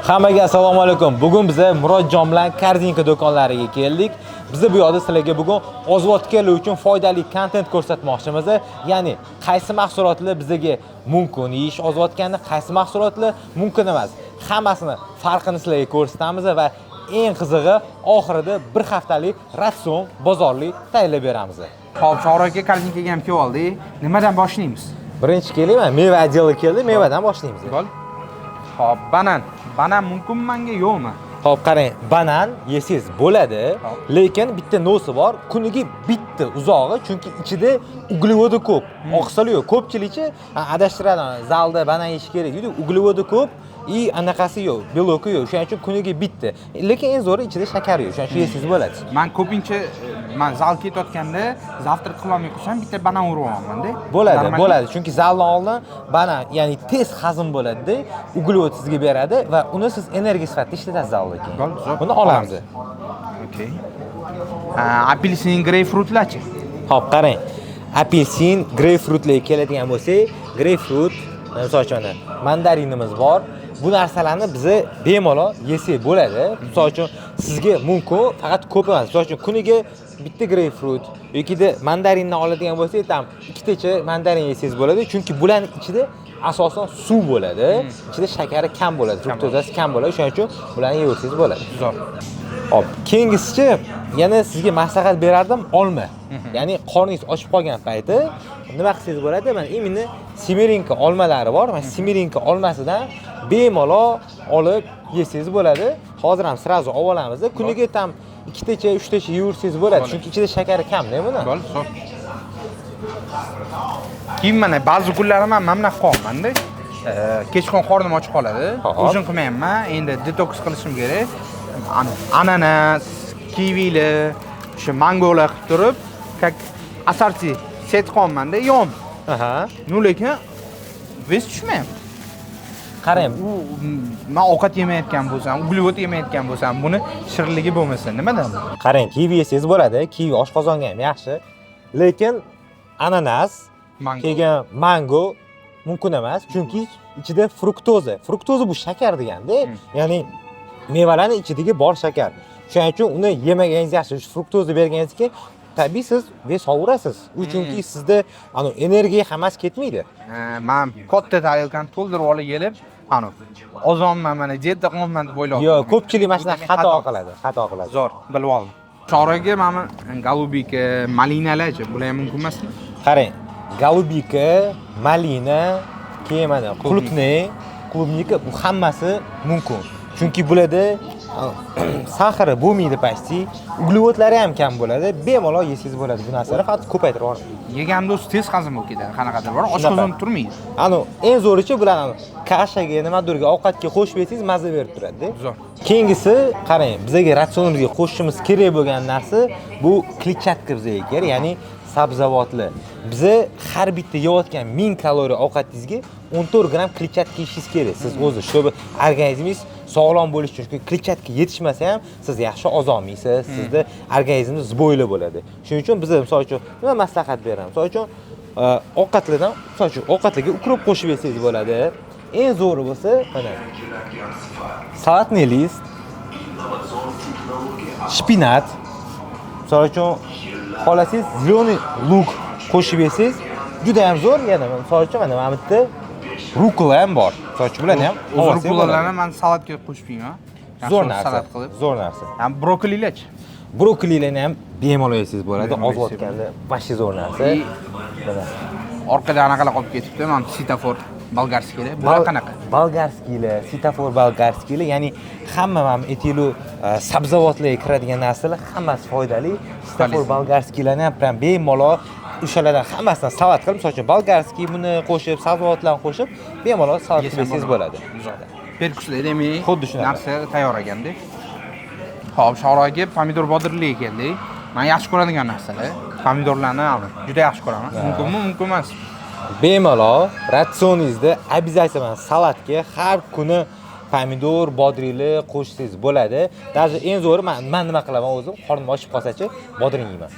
Hammaga assalomu alaykum. Bugun biza Murodjon bilan Korzinka do'konlariga keldik. Biz bu yoqda sizlarga bugun ozvotganlar uchun foydali kontent ko'rsatmoqchimiz. Ya'ni qaysi mahsulotlar bizga mumkin yeyish ozvotganda, qaysi mahsulotlar mumkin emas. Hammasini farqini sizlarga ko'rsatamiz va eng qizig'i oxirida bir haftalik ratsion bozorlik tayyorlab beramiz. Xo'p, Shohruh aka, Korzinkaga ham kelib oldik. Nimadan boshlaymiz? Birinchi keling, mana meva отдел i keldi, mevadan boshlaymiz. Bo'l. Xo'p, banan. Banan mumkinmi menga, yo'qmi? Xo'p, qarang, banan yesangiz bo'ladi, lekin bitta но si bor, kuniga bitta uzog'i, chunki ichida углевод i ko'p, oqsili yo'q. Ko'pchilikchi adashtiradi, zalda banan yeyish kerak deydi, углевод i ko'p и anaqasi yo'q, белок i yo'q. Shuning uchun kuniga bitta. Lekin eng zo'ri ichida shakar yo'q, shuning uchun yesangiz bo'ladi. Man ko'pincha man zal ketayotganda завтрак qilolmay qolsam, bitta banan urib olaman-da. Bo'ladi, Нормально? bo'ladi. Chunki zaldan oldin banan, ya'ni tez hazm bo'ladi-da, углевод sizga beradi va uni siz energiya sifatida ishlatasiz zalda keyin. Bo'ldi, zo'r. Buni olamiz. Okey. Apelsin, greypfrutlarchi? Xo'p, qarang. Apelsin, greypfrutlarga keladigan bo'lsak, greypfrut, misol uchun mana mandarinimiz bor. Bu narsalarni biza bemalol yesak bo'ladi. Misol uchun sizga mumkin, faqat ko'p emas. Misol uchun kuniga bitta greypfrut yokida mandarinni oladigan bo'lsak, там ikkitacha mandarin yesangiz bo'ladi. Chunki bularning ichida asosan suv bo'ladi. Ichida shakari kam bo'ladi, fruktozasi kam bo'ladi. Shuning uchun bularni yeyaversangiz bo'ladi. Zo'r. Xo'p, keyingisichi yana sizga maslahat berardim olma. Ya'ni qorningiz ochib qolgan payti nima qilsangiz bo'ladi? Mana именно семеринка olmalari bor. Mana семеринка olmasidan bemalol olib yesangiz bo'ladi. Hozir ham сразу olib olamiz. Kuniga там ikkitacha, uchtacha yeyaversangiz bo'ladi. Chunki ichida shakari kam-da buni. Bo'ldi, zo'r. Keyin mana ba'zi kunlari man mana bunaqa qilyapman-da. Kechqurun qornim och qoladi. Ужин qilmayapman. Endi detoks qilishim kerak. Ananas, kivili, o'sha mangolar qilib turib, как ассорти set qilyapman-da, yom. Ну, lekin вес tushmayapti. Qarang, U man ovqat yemayotgan bo'lsam, углевод yemayotgan bo'lsam, buni shirinligi bo'lmasa, nimadan? Qarang, kivi yesangiz bo'ladi. Kivi oshqozonga ham yaxshi. Lekin ananas, Mango. keyin mango mumkin emas, chunki ichida fruktoza. Fruktoza bu shakar deganda, ya'ni mevalarning ichidagi bor shakar. Shuning uchun uni yemaganingiz yaxshi. Shu fruktoza berganingizdan keyin tabiiy siz вес olverasiz. U chunki sizda anu energiya hammasi ketmaydi. Ha, man katta tarelkani to'ldirib olib kelib, anu ozonman, mana dieta qilyapman deb o'ylayapman. Yo'q, ko'pchilik mana shunaqa xato qiladi, xato qiladi. Zo'r, bilib oldim. Choragi mana голубика, malinalarchi, bular ham mumkin emasmi? Qarang, голубика, malina, keyin mana qulupnay, клубника, bu hammasi mumkin. Chunki bularda сахар i bo'lmaydi почти, углевод lari ham kam bo'ladi. Bemalol yesangiz bo'ladi bu narsalar, faqat ko'paytirib yubormang. Yeganimda o'zi tez hazm bo'lib ketadi, qanaqadir bor, oshqozon turmaydi. Anu eng zo'richi bularni каша ga, nimadirga, ovqatga qo'shib yesangiz mazza berib turadi-da. Zo'r. Keyingisi, qarang, bizaga ratsionimizga qo'shishimiz kerak bo'lgan narsa bu kletchatka bizga kerak, ya'ni sabzavotlar. Biza har bitta yeyotgan 1000 kaloriya ovqatingizga 14 gramm kletchatka yeyishingiz kerak. Siz o'zi, чтобы organizmingiz sog'lom bo'lishi uchun, chunki kletchatka yetishmasa ham siz yaxshi ozolmaysiz, sizda organizmingiz сбой li bo'ladi. Shuning uchun biz misol uchun nima maslahat beraman? Misol uchun ovqatlardan, misol uchun ovqatlarga укроп qo'shib yesangiz bo'ladi. Eng zo'ri bo'lsa, mana салатный лист, шпинат, misol uchun xohlasangiz зеленый лук qo'shib yesangiz juda ham zo'r. Yana misol uchun mana bu yerda rukola ham bor. Misol uchun bularni ham O'zi olsak bo'ladi. rukolalarni man salatga qo'shib yeyman. Yaxshi Zo'r bo'lib narsa. Salat qilib. Zo'r narsa. Ham brokkolilarchi? Brokkolilarni ham bemalol yesangiz bo'ladi. Bemalol yesak Ozayotganda вообще zo'r narsa. Mana. Orqada anaqalar qolib ketibdi, mana светофор болгарский lar. Bular qanaqa? Болгарский lar, светофор болгарский lar, ya'ni hamma mana aytaylik sabzavotlarga kiradigan narsalar hammasi foydali. Светофор Полезный. Болгарский larni ham прям bemalol o'shalardan hammasidan salat qilib, misol uchun болгарский buni qo'shib, sabzavotlarni qo'shib, bemalol salat qilib Yesam yesangiz bo'ladi. Zo'r. Перекус lar demak, Xuddi shunaqa. narsa tayyor ekanda. Xo'p, Shohruh aka, pomidor bodrinlarga keldik. Men yaxshi ko'radigan narsalar. Pomidorlarni juda yaxshi ko'raman. Mumkinmi, mumkin emas? Bemalol ratsioningizda обязательно salatga har kuni pomidor, bodringli qo'shsangiz bo'ladi. Даже eng zo'ri man nima qilaman o'zim, qornim ochib qolsachi, bodring yeyman.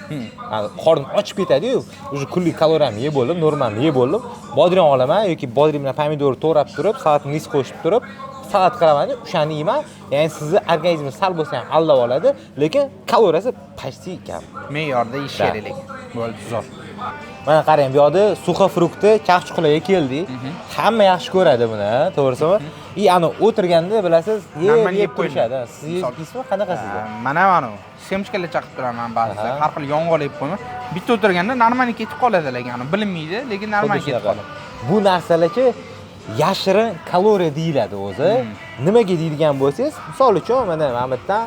Ya'ni qornim ochib ketadi-yu, уже kunlik kaloriyamni yeb bo'ldim, normamni yeb bo'ldim. Bodring olaman yoki bodring bilan pomidorni to'g'rab turib, салатный лист qo'shib turib, salat Salat qilaman, o'shani yeyman. Ya'ni sizni organizmingiz sal bo'lsa ham aldab oladi, lekin kaloriyasi почти kam. Me'yorda yeyish Да. Kerak lekin. Bo'ldi, zo'r. Mana qarang, bu yoqda сухофрукты, chaqchuqlarga keldik. Hamma yaxshi ko'radi buni, to'g'risimi? И ani o'tirganda, bilasiz, yeb Normal yeb yeb qo'ymaydi. turishadi. Siz Misol- yeysizmi? Qanaqa sizda? Mana mana семечка lar chaqib turaman ba'zida. Har xil yong'oq yeb qo'yaman. Bitta o'tirganda нормально ketib qoladi, lekin ani bilinmaydi, lekin нормально Xuddi ketib shunaqa. qoladi. Bu narsalarchi yashirin kaloriya deyiladi o'zi. Nimaga deydigan bo'lsangiz, misol uchun mana bu yerdan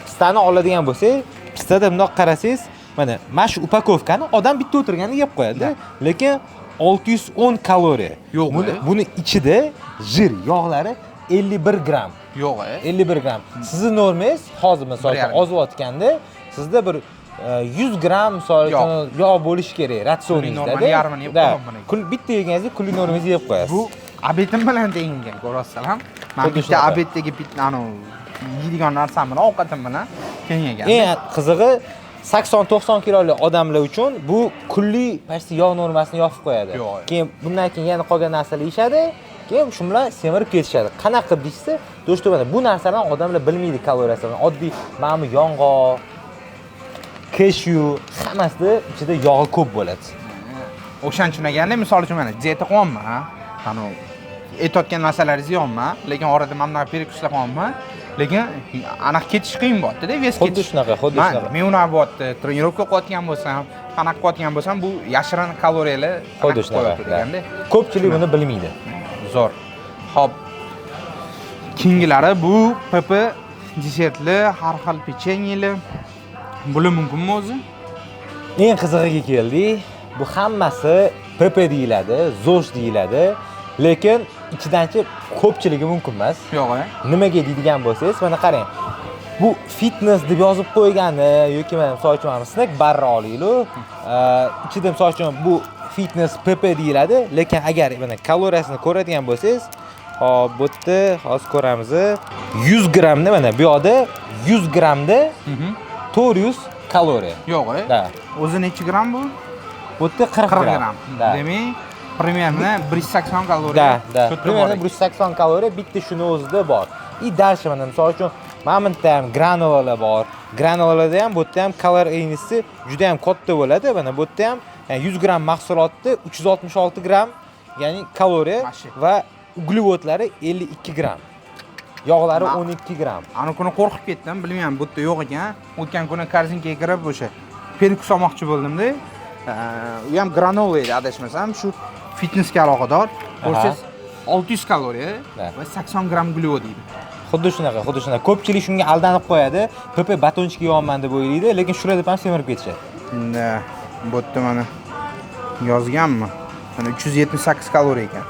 pistani oladigan bo'lsak, pistada bundoq qarasangiz, mana shu упаковка ni odam bitta o'tirganda yeb qo'yadi, lekin 610 kaloriya. Yo'q, Buni, e? buni ichida жир, yog'lari 51 gramm. Yo'q, e. 51 gramm. Sizni normangiz hozir, misol uchun, 1,5. ozayotganda sizda bir 100 gramm, misol uchun, yog' bo'lishi kerak ratsioningizda. Kunlik normani yarmini yeb qo'yaman buni. Kun bitta yeganingizda kunlik normangizni yeb qo'yasiz. Bu обед im bilan teng ekan, ko'ryapsizlar. Man Xuddi bitta shunaqa. Обед dagi bitta anavi yeydigan narsam bilan, ovqatim bilan teng ekan. Eng qizig'i, 80-90 kiloli odamlar uchun bu kunlik почти yog' normasini yopib qo'yadi. Yo'q. Keyin bundan keyin yana qolgan narsalar yeyishadi, keyin shu bilan semirib ketishadi. Qanaqa qilib deyishsa, do'stlar, mana bu narsalarni odamlar bilmaydi kaloriyasini. Oddiy mana bu yong'oq, кешью, hammasida ichida yog'i ko'p bo'ladi. O'shaning uchun ekanda, misol uchun, mana dieta qilyapman, anavi aytayotgan narsalaringizni yeyapman, lekin orada mana bunaqa перекус lar qilyapman, lekin anaqa ketish qiyin bo'lyapti-da, вес Xuddi ketish. shunaqa, xuddi shunaqa. Men unaqa bo'lyapti, тренировка qilayotgan bo'lsam, qanaqa qilayotgan bo'lsam, bu yashirin kaloriyalar Xuddi anaqa shunaqa. qo'yib turganda. Ko'pchilik buni bilmaydi. Zo'r. Xo'p. Keyingilari bu PP desertli, har xil pechenyelar. Bular mumkinmi o'zi? Eng qizig'iga keldik. Bu hammasi PP deyiladi, ЗОЖ deyiladi, lekin ichidanchi ko'pchiligi mumkin emas. Yo'q, e? Nimaga deydigan bo'lsangiz, mana qarang. Bu fitness deb yozib qo'ygani yoki mana, misol uchun, mana snack barni olaylik. Ichida, misol uchun, bu fitness PP deyiladi, lekin agar mana kaloriyasini ko'radigan bo'lsangiz, hop, bu yerda hozir ko'ramiz. 100 grammda, mana bu yoqda 100 grammda 400 kaloriya. Yo'q, e? Да. O'zi necha gramm bu? Bu yerda 40 40 gramm. gramm. Да. Demak, примерно 180 kaloriya. Да. Shu yerda bor Примерно ekan. 180 kaloriya bitta shuni o'zida bor. И дальше mana, misol uchun, mana bu yerda ham granulalar bor. Granulalarda ham, bu yerda ham калорийность i juda ham katta bo'ladi. Mana bu yerda ham, ya'ni 100 gramm mahsulotda 366 gramm, ya'ni kaloriya Mashi. Va uglevodlari 52 gramm. Yog'lari 12 gramm. Ana kuni qo'rqib ketdim, bilmayman, bu yerda yo'q ekan. O'tgan kuni корзинка ga kirib o'sha перекус olmoqchi bo'ldim-da. U ham granola edi adashmasam, shu fitnessga aloqador. Ko'rsangiz, 600 kaloriya Да. Va 80 gramm uglevod edi. Xuddi shunaqa, xuddi shunaqa. Ko'pchilik shunga aldanib qo'yadi. PP батончик yeyapman deb o'ylaydi, lekin shular deb ham semirib ketishadi. Да, bu yerda mana yozganmi? Mana 378 kaloriya ekan.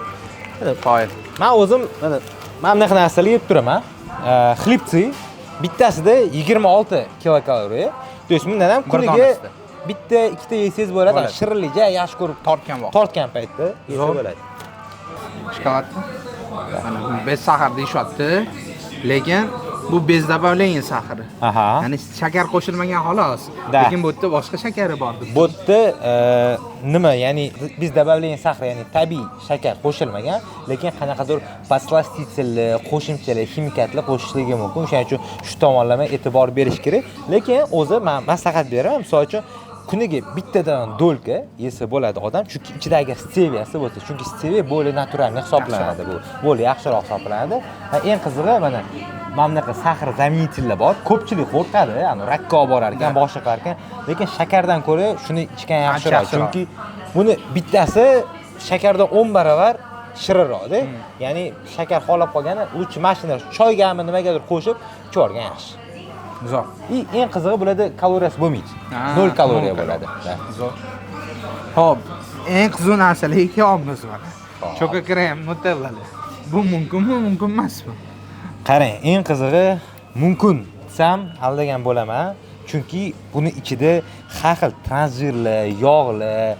Qoyil. Man o'zim mana bunaqa narsalar yeb turaman. Хлебцы bittasida 26 kilokaloriya. То есть bundan ham Bir kuniga donasida. Bitta, ikkita yesangiz bo'ladi. Bo'ladi. Shirinlik ja yaxshi ko'rib Tortgan vaqt. Tortgan paytda yesa Zo'r. bo'ladi. Shokolad. Mana без сахар deyishyapti. Lekin bu без добавления сахара. Ya'ni shakar qo'shilmagan xolos. Да. Lekin bu yerda boshqa shakari bor deb. Bu yerda nima, ya'ni без добавления сахара, ya'ni tabiiy shakar qo'shilmagan, lekin qanaqadir подсластитель lar, qo'shimchalar, ximikatlar qo'shishligi mumkin. O'shaning uchun shu tomonlama e'tibor berish kerak. Lekin o'zi men maslahat beraman, misol uchun, kuniga bittadan долька yesa bo'ladi odam, chunki ichida agar steviyasi bo'lsa, chunki steviya более натуральный hisoblanadi bu. Более yaxshiroq hisoblanadi. Va eng qizig'i, mana bunaqa сахар заменитель lar bor. Ko'pchilik qo'rqadi, ani rakka olib borar ekan, boshqa qilar ekan. Lekin shakardan ko'ra shuni ichgan yaxshiroq. Yaxshiroq. Chunki buni bittasi shakardan 10 barobar shirinroqda. Ya'ni shakar xohlab qolgani лучше mana shuni choygami, nimagadir qo'shib ichib yuborgan yaxshi. Zo'r. И eng qizig'i, bularda kaloriyasi bo'lmaydi. 0 kaloriya Nol bo'ladi. Да. Zo'r. Xo'p, eng qiziq narsalarga kelyapmiz mana. Xo'p. Choco krem, Nutellalar. Bu mumkinmi, mumkin emasmi? Qarang, eng qizig'i, mumkin desam aldagan bo'laman. Chunki buni ichida har xil трансжир lar, yog'lar,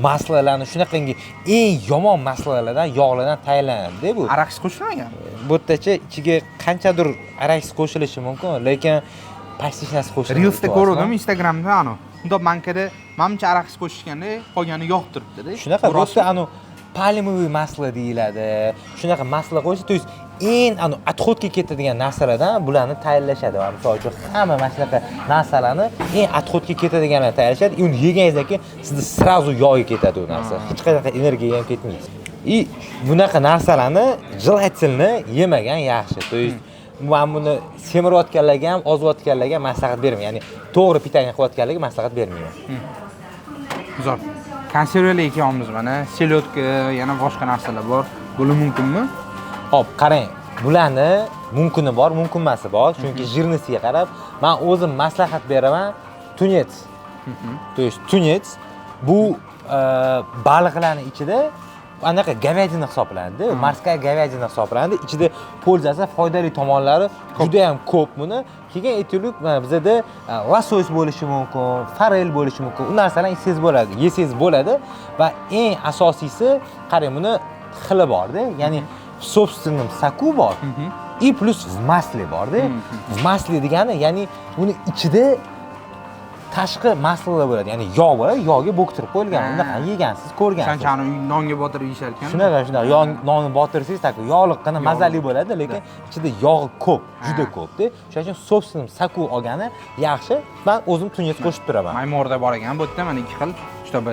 масло larni, shunaqangi eng yomon масло lardan, yog'lardan tayyorlanadi bu. Araxis qo'shilmagan. Bu yerdachi ichiga qanchadir araxis qo'shilishi mumkin, lekin почти hech narsa qo'shilmaydi. Reelsda ko'rgandim Instagramda anu. Bundoq bankada manimcha araxis qo'shishganda, qolgani yog' turibdi-da. Shunaqa Bu bu rostmi? yerda anu пальмовый масло deyiladi. Shunaqa масло qo'ysa, то есть Eng anu отход ga ketadigan narsalardan bularni tayyorlashadi. Va misol uchun hamma mana shunaqa narsalarni eng отход ga ketadiganlar tayyorlashadi. И uni yeganingizdan keyin sizda сразу yog'ga ketadi u narsa. Hech qanaqa energiyaga ham ketmaysiz. И bunaqa narsalarni желательно yemagan yaxshi. То есть man buni semirayotganlarga ham, ozayotganlarga ham maslahat bermayman. Ya'ni to'g'ri питание qilayotganlarga maslahat bermayman. Zo'r. Konservalar ekyapmiz mana, селёдка, yana boshqa narsalar bor. Bo'lishi mumkinmi? Xo'p, qarang, bularni mumkini bor, mumkin emasi bor. Chunki жирность iga qarab, man o'zim maslahat beraman, тунец. То есть тунец bu baliqlarni ichida anaqa говядина hisoblanadi, морская говядина hisoblanadi. Ichida польза si, foydali tomonlari juda ham ko'p buni. Keyin aytaylik, mana bizada лосось bo'lishi mumkin, форель bo'lishi mumkin. U narsalarni ichsangiz bo'ladi, yesangiz bo'ladi va eng asosiysi, qarang, buni xili borda, ya'ni в собственном соку bor и плюс в масле borda. В масле degani, ya'ni buni ichida tashqi масло lar bo'ladi, ya'ni yog' bo'ladi, yog'ga bo'ktirib qo'yilgan. Unda yegansiz, ko'rgansiz. Shanchani nonga botirib yeyishar ekan. Shunaqa, yog' nonni botirsangiz, так yog'liqqina mazali bo'ladi, lekin ichida yog'i ko'p, juda ko'pda. Shuning uchun собственном соку olgani yaxshi. Man o'zim тунец qo'shib turaman. Maymorda bor ekan bu yerda mana ikki xil, чтобы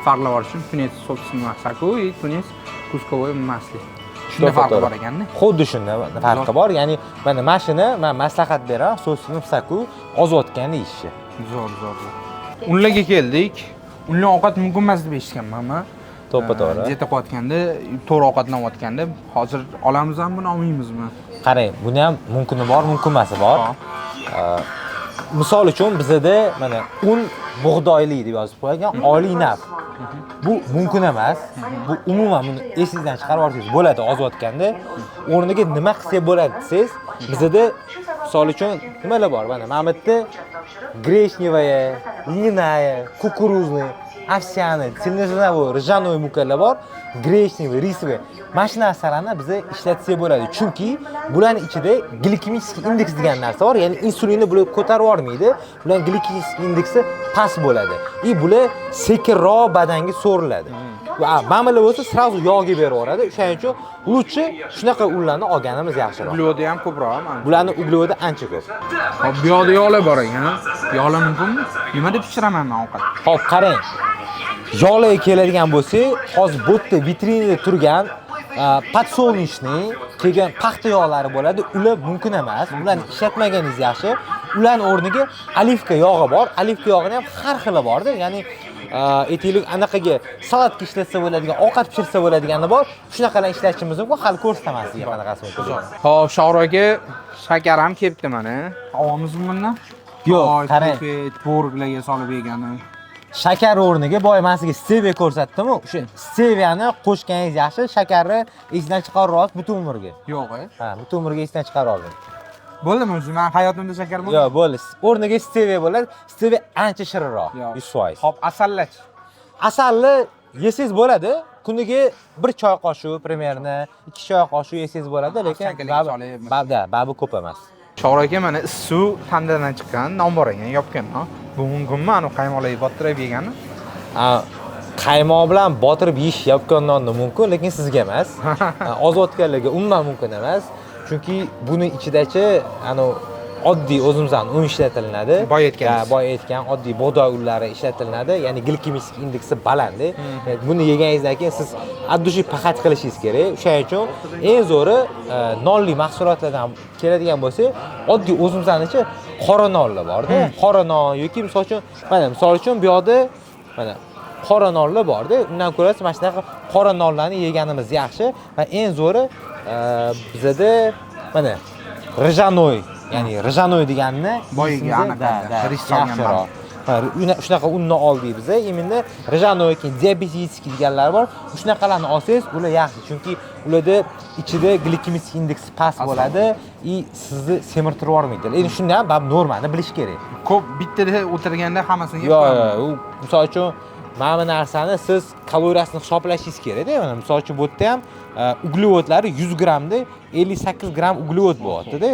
farqlab olish uchun: тунец собственном соку и тунец кусковой масле. Shunda farqi bor ekanda. Xuddi shunda farqi bor. Ya'ni mana shuni man maslahat beraman, собственном соку ozayotganda yeyishni. Zo'r, zo'r, zo'r. Unlarga keldik. Unli ovqat mumkin emas deb eshitganman man. To'ppa to'g'ri. Dieta qilayotganda, to'g'ri ovqatlanayotganda hozir olamizmi buni, olmaymizmi? Qarang, buni ham mumkini bor, mumkin emasi bor. Misol uchun bizada mana un bug'doyli deb yozib qo'yilgan, oliy naf. Bu mumkin emas. Bu umuman buni esingizdan chiqarib yuborsangiz bo'ladi ozayotganda. O'rniga nima qilsak bo'ladi desangiz, bizada misol uchun nimalar bor? Mana bu yerda гречневая, льняная, кукурузный, овсяный, цельнозерновой, ржаной мука lar bor, гречневый, рисовый. Mana shu narsalarni biza ishlatsak bo'ladi. Chunki bularning ichida гликемический индекс degan narsa bor, ya'ni insulinni bular ko'tarib yubormaydi. Bularning гликемический индекс i past bo'ladi. И bular sekinroq badanga so'riladi. Va mana bular bo'lsa сразу yog'ga berib yuboradi. O'shaning uchun лучше shunaqa unlarni olganimiz yaxshiroq. Углевод i ham ko'proq mana. Bularni углевод i ancha ko'p. Hop, bu yoqda yog'lar bor ekan. Yog'lar mumkinmi? Nima deb pishiraman man ovqat? Hop, qarang. Yog'larga keladigan bo'lsak, hozir bu yerda vitrinada turgan подсолнечный, keyin paxta yog'lari bo'ladi. Ular mumkin emas. Ularni ishlatmaganingiz yaxshi. Ularning o'rniga оливка yog'i bor. Оливка yog'ini ham har xili borda. Ya'ni aytaylik, anaqaga salatga ishlatsa bo'ladigan, ovqat pishirsa bo'ladigani bor. Shunaqalarni ishlatishimiz mumkin. Hali ko'rsataman sizga qanaqasi mumkin. Hop, Shohruh aka, shakar ham kelibdi mana. Olamizmi bundan? Yo'q, Oy, qarang. Konfet, tvoroglarga solib yegani. Shakar o'rniga boya man sizga steviya ko'rsatdim-ku. O'sha steviyani qo'shganingiz yaxshi, shakarni esdan chiqarib olasiz butun umrga. Yo'q, e. Ha, butun umrga esdan chiqarib olding. Bo'ldimi o'zi? Men hayotimda shakar bo'ldi. Yo'q, bo'ldi. O'rniga steviya bo'ladi. Steviya ancha shirinroq, Yo'q. 100%. Hop, asallachi. Asalni yesangiz bo'ladi. Kuniga bir choy qoshiq примерно, 2 choy qoshiq yesangiz bo'ladi, lekin Shakarga solib. Babda, ko'p emas. Shohruh aka, mana issiq tandirdan chiqqan non bor ekan, yopgan non. Bu mumkinmi? Anu qaymoqlarga botirib yegani? A, qaymoq bilan botirib yeyish yopgan nonni mumkin, lekin sizga emas. Ozayotganlarga umuman mumkin emas. Chunki buni ichidachi anu oddiy o'zimizdan un ishlatilinadi. Boy aytgan. Ha, boy aytgan oddiy bug'doy unlari ishlatilinadi. Ya'ni гликемический индекс i baland. Buni yeganingizdan keyin siz от души пахать qilishingiz kerak. O'shaning uchun eng zo'ri nonli mahsulotlardan keladigan bo'lsak, oddiy o'zimiznichi qora nonlar borda. Qora non yoki misol uchun, mana misol uchun bu yoqda mana qora nonlar borda. Undan ko'ra mana shunaqa qora nonlarni yeganimiz yaxshi va eng zo'ri bizada mana ржаной, ya'ni ржаной deganini Boyagi yeyishimiz anaqa, da, ris solgan. Yaxshiroq. Ha, shunaqa unni oldik biza. Именно ржаной, keyin диабетический deganlar bor. Shunaqalarni olsangiz, ular yaxshi, chunki ularda ichida гликемический индекс past bo'ladi и sizni semirtirib yubormaydi. Endi shunda ham baribir normani bilish kerak. Ko'p bittada o'tirganda hammasini yeb Yo'q, qo'yaman. yo'q, u misol uchun mana bu narsani siz kaloriyasini hisoblashingiz kerakda. Mana misol uchun bu yerda ham углевод lari 100 grammda 58 gramm углевод bo'lyapti-da.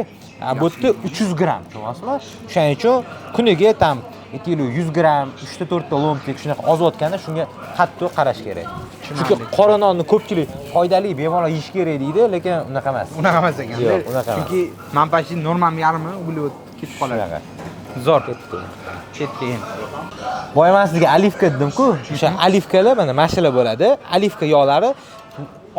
Bu yerda 300 gramm, tushunyapsizmi? O'shaning uchun kuniga tam aytaylik 100 gramm, 3 ta 4 ta ломтик shunaqa ozayotganda shunga qattiq qarash kerak. Chunki qora nonni ko'pchilik foydali, bemalol yeyish kerak deydi, lekin unaqa emas. Unaqa emas ekan. Yo'q, unaqa emas. Chunki man почти normam yarmi uglevod ketib qoladi. Shunaqa. Zo'r. Ketdi. Ketdi endi. Boya man sizga оливка dedim-ku. O'sha оливка lar mana shular bo'ladi. Оливка yog'lari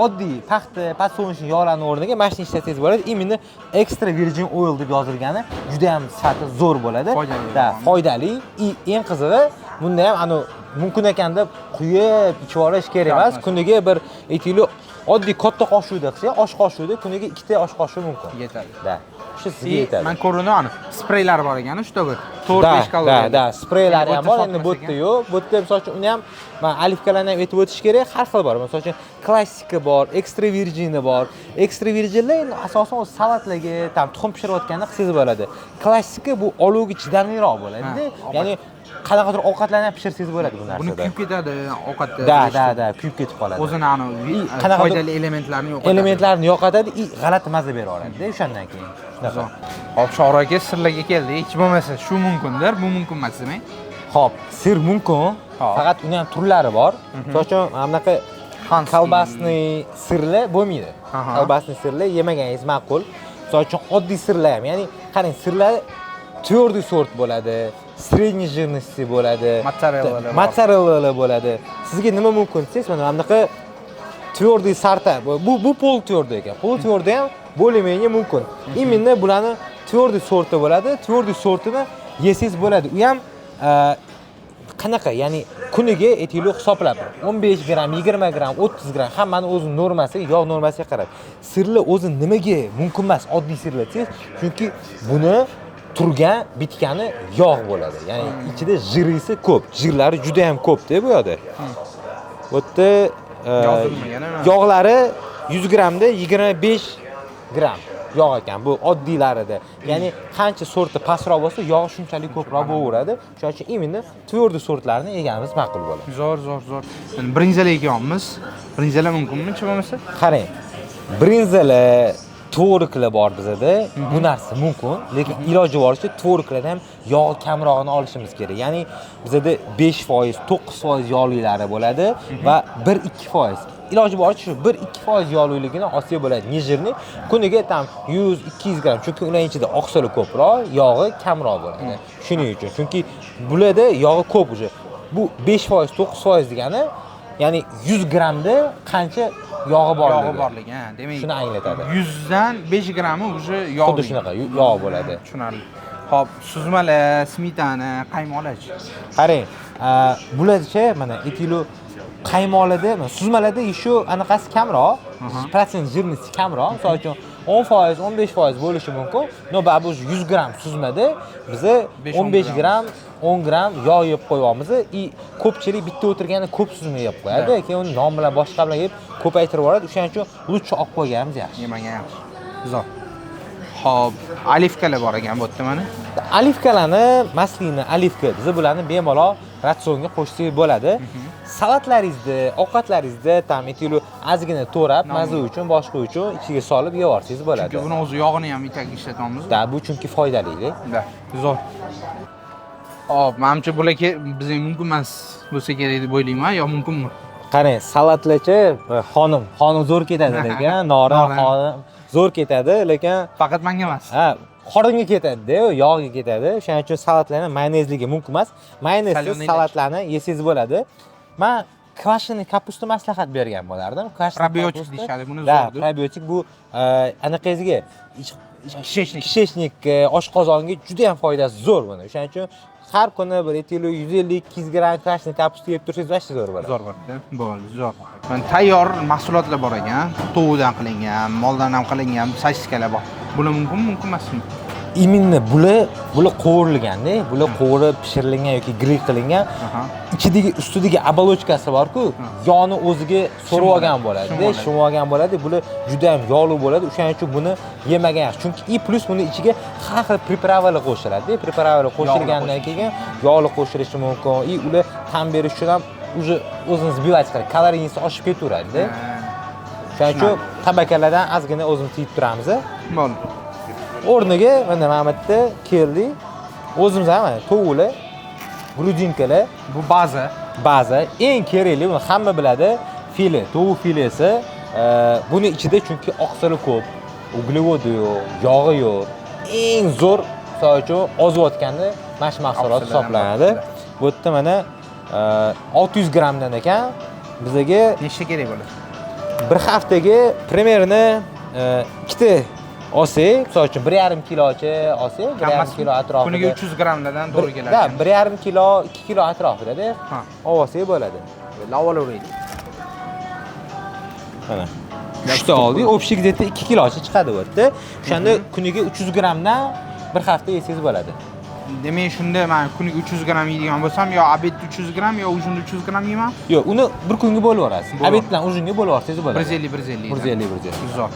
oddiy paxta, подсолнечный yog'larni o'rniga mana shuni ishlatsangiz bo'ladi. Именно extra virgin oil deb yozilgani juda ham sifati zo'r bo'ladi. Foydali. Да, foydali. И eng qizig'i, bunda ham anu mumkin ekan deb quyib ichib yuborish kerak emas. Emas. Kuniga bir aytaylik, oddiy katta qoshiqda qilsak, osh qoshiqda kuniga ikkita osh qoshiq mumkin. Yetadi. Да. Shu sizga yetadi. Man ko'rdim, ani spreylar bor ekan, чтобы 4-5 kaloriya. Да, spreylari ham bor, endi bu sotmas yerda yo'q. Bu yerda misol uchun uni ham man оливка larni ham aytib o'tish kerak, har xil bor. Misol uchun klassika bor, extra virgini bor. Extra virginlar endi asosan o'zi salatlarga, там tuxum pishirayotganda qilsangiz bo'ladi. Klassika bu olovga chidamliroq bo'ladi. Ha, Ya'ni qanaqadir ovqatlarni ham pishirsangiz bo'ladi bu Buni narsada. kuyib ketadi ovqatda. Да, kuyib ketib qoladi. O'zini ani Qanaqadir foydali elementlarni yo'qotadi. Elementlarni yo'qotadi и g'alati maza berib yuboradi o'shandan keyin. Shunaqa. Hop, Shohruh aka, сыр larga keldik. Hech bo'lmasa shu mumkindir, bu mumkin emas demak. Xo'p, сыр mumkin. Hop. Faqat uni ham turlari bor. Misol uchun, mana bunaqa Xanskiy. колбасный сыр lar bo'lmaydi. Колбасный сыр lar yemaganingiz ma'qul. Misol uchun, oddiy сыр lar ham, ya'ni qarang, сыр lar твердый сорт bo'ladi, средний жирности bo'ladi, Motsarellalar bor. Motsarellalar bo'ladi. Sizga nima mumkin desangiz, mana bunaqa твердый сорта, bu полутвердый ekan. Полутвердый ham более-менее mumkin. Именно bularni твердый сорт i bo'ladi. Твердый сорт ini yesangiz bo'ladi. U ham qanaqa, ya'ni kuniga aytaylik hisoblab 15 gramm, 20 gramm, 30 gramm, hammani o'zi normasiga, yog' normasiga qarab. Сыр lar o'zi nimaga mumkin emas oddiy сыр lar desangiz, chunki buni turgan bitgani yog' bo'ladi. Ya'ni ichida жир isi ko'p, жир lari juda ham ko'p-da bu yoqda. Bu yerda Yozilmagan, ha? yog'lari 100 grammda 25 gramm yog' ekan bu oddiylarida. Ya'ni qancha сорт i pastroq bo'lsa, yog'i shunchalik ko'proq bo'laveradi. Shuning uchun именно твердый сорт larni yeganimiz ma'qul bo'ladi. Zo'r, zo'r, zo'r. Endi brinzalar yeyapmiz. Brinzalar mumkinmi, hech bo'lmasa? Qarang, brinzalar, творог lar bor bizada. Bu narsa mumkin, lekin iloji boricha творог lardan ham yog'i kamrog'ini olishimiz kerak. Ya'ni bizada 5%, 9% yog'lilari bo'ladi va 1-2%. Iloji boricha shu 1-2% yog'liligini olsak bo'ladi. Нежирный kuniga там 100-200 gramm, chunki ularning ichida oqsili ko'proq, yog'i kamroq bo'ladi. Shuning uchun, chunki bularda yog'i ko'p уже. Bu 5%, 9% degani, ya'ni 100 grammda qancha yog'i borligi. Yog'i borligi, ha, demak. Shuni anglatadi. 100 dan 5 grammi уже yog'. Xuddi shunaqa yog' bo'ladi. Tushunarli. Xo'p, suzmalar, smetana, qaymoqlarchi? Qarang, bularcha mana aytaylik qaymoqlarda, mana suzmalarda еще anaqasi kamroq, процент жирности kamroq. Misol uchun 10%, 15% bo'lishi mumkin. Но baribir 100 gramm suzmada biza 15 gramm, 10 gramm yog' yeb qo'yyapmiz. И ko'pchilik bitta o'tirganda ko'p suzma yeb qo'yadi. Keyin uni non bilan, boshqa bilan yeb ko'paytirib yuboradi. O'shaning uchun лучше olib qo'yganimiz yaxshi. Yemagan yaxshi. Zo'r. Xo'p, оливка lar bor ekan bu yerda mana. Оливка larni, маслина, оливка, biz bularni bemalol ratsionga qo'shsak bo'ladi. Salatlaringizda, ovqatlaringizda там aytaylik ozgina to'rab, maza uchun, boshqa uchun ichiga solib yeyorsangiz bo'ladi. Chunki buni o'zi yog'ini ham itagiga ishlatyapmiz. Да, bu chunki foydali. Да, zo'r. Xo'p, manimcha bular bizga mumkin emas bo'lsa kerak deb o'ylayman, yo mumkinmi? Qarang, salatlarchi xonim, xonim zo'r ketadi lekin, norin Norin. xonim zo'r ketadi, lekin Faqat menga emas. Ha, qoringa ketadi-da, yog'ga ketadi. Shuning uchun salatlarni mayonezligi mumkin emas. Mayonezsiz Соленый salatlarni yesangiz bo'ladi. Man квашеный капуста maslahat bergan bo'lardim. Квашеный Probiotik капуста- deyishadi buni, Да, zo'rdir. Probiotik bu anaqangizga Кишечник. Кишечник, oshqozonga juda ham foydasi zo'r buni. O'shaning uchun har kuni bir aytaylik 150-200 gramm квашеный капуста yeb tursangiz вообще zo'r bo'ladi. Zo'r bo'ladi. Bo'ldi, zo'r. Mana tayyor mahsulotlar bor ekan. Tovuqdan qilingan, moldan ham qilingan sosiskalar bor. Bular mumkinmi, mumkin emasmi? Именно bular qovurilganda, bular qovurib pishirilgan yoki gril qilingan. Ichidagi, ustidagi оболочка si bor-ku, yog'ni o'ziga so'rib olgan bo'ladi, Shim bo'ladi. Shim olgan bo'ladi. Bular juda ham yog'li bo'ladi. O'shaning uchun buni yemagan yaxshi. Chunki и плюс buni ichiga har xil приправа lar qo'shiladi. Приправа lar qo'shilgandan keyin yog'li qo'shilishi mumkin. И ular ta'm berish uchun ham уже o'zini сбивать qiladi. Калорийность oshib ketaveradi. Shuning uchun tabakalardan ozgina o'zimiz tiyib turamiz. Bo'ldi. O'rniga mana bu yerda keldik. O'zimiz ham mana tovuqlar, грудинка lar, Bu baza. Baza eng kerakli, buni hamma biladi. File, tovuq filesi, buni ichida chunki oqsili ko'p, uglevodi yo'q, yog'i yo'q. Eng zo'r, misol uchun, ozayotganda mana shu mahsulot hisoblanadi. Bu yerda mana 600 grammdan ekan, bizaga nechta kerak bo'ladi? Bir haftaga примерно ikkita olsak, misol uchun 1,5 kilocha olsak, 1,5 kilo atrofida. Kuniga 300 grammdan to'g'ri keladi. Da, 1,5 kilo, 2 kilo atrofida-da. Olsak bo'ladi. Lavolavuraylik. Mana. 3 ta oldik, общий где-то 2 kilocha chiqadi bu yerda. O'shanda kuniga 300 grammdan bir hafta yesangiz bo'ladi. Demak, shunda men kuniga 300 gramm yeydigan bo'lsam, yo обед da 300 gramm, yo ужин da 300 gramm yeyman. Yo'q, uni bir kunga bo'lib yuborasiz. Обед bilan ужин ga bo'lib yuborsangiz bo'ladi. 150 150. 150 150. Zo'r.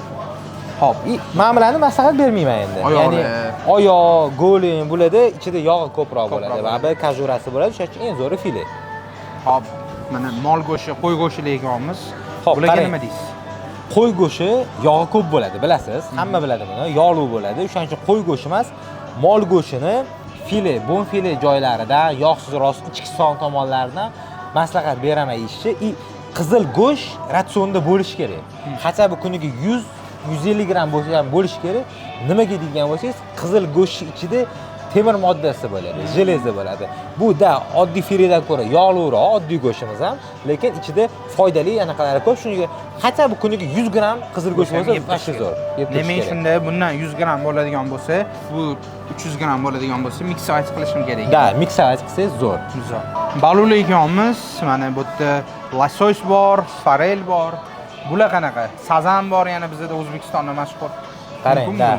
Xo'p, Men bularni maslahat bermayman endi. Ya'ni oyoq, голень bularda ichida yog'i ko'proq bo'ladi va bir кожура si bo'ladi. O'shaning uchun eng zo'ri file. Xo'p, mana mol go'shti, qo'y go'shtini yeyapmiz. Xo'p, bularga nima deysiz? Qo'y go'shti yog'i ko'p bo'ladi, bilasiz. Hamma biladi buni. Yog'li bo'ladi. O'shaning uchun qo'y go'shti emas, mol go'shtini file, bonfile joylarida, yog'siz rost ichki son tomonlaridan maslahat beraman yeyishni. И qizil go'sht ratsionda bo'lishi kerak. Хотя бы kuniga 100-150 gramm bo'lsa ham bo'lishi kerak. Nimaga degan bo'lsangiz, qizil go'sht ichida temir moddasi bo'ladi, железо bo'ladi. Bu da oddiy filedan ko'ra yog'liroq, oddiy go'shtimiz ham, lekin ichida foydali anaqalari ko'p. Shunga хотя бы kuniga 100 gramm qizil go'sht bo'lsa, вообще zo'r. Demak, shunda bundan 100 gramm bo'ladigan bo'lsa, bu 300 gramm bo'ladigan bo'lsa, миксовать qilishim kerak. Da, миксовать qilsangiz zo'r. Zo'r. Baliqlar ekanmiz. Mana bu yerda лосось bor, forel bor. Bular qanaqa? Sazan bor yana bizda O'zbekistonda mashhur. Qarang, da.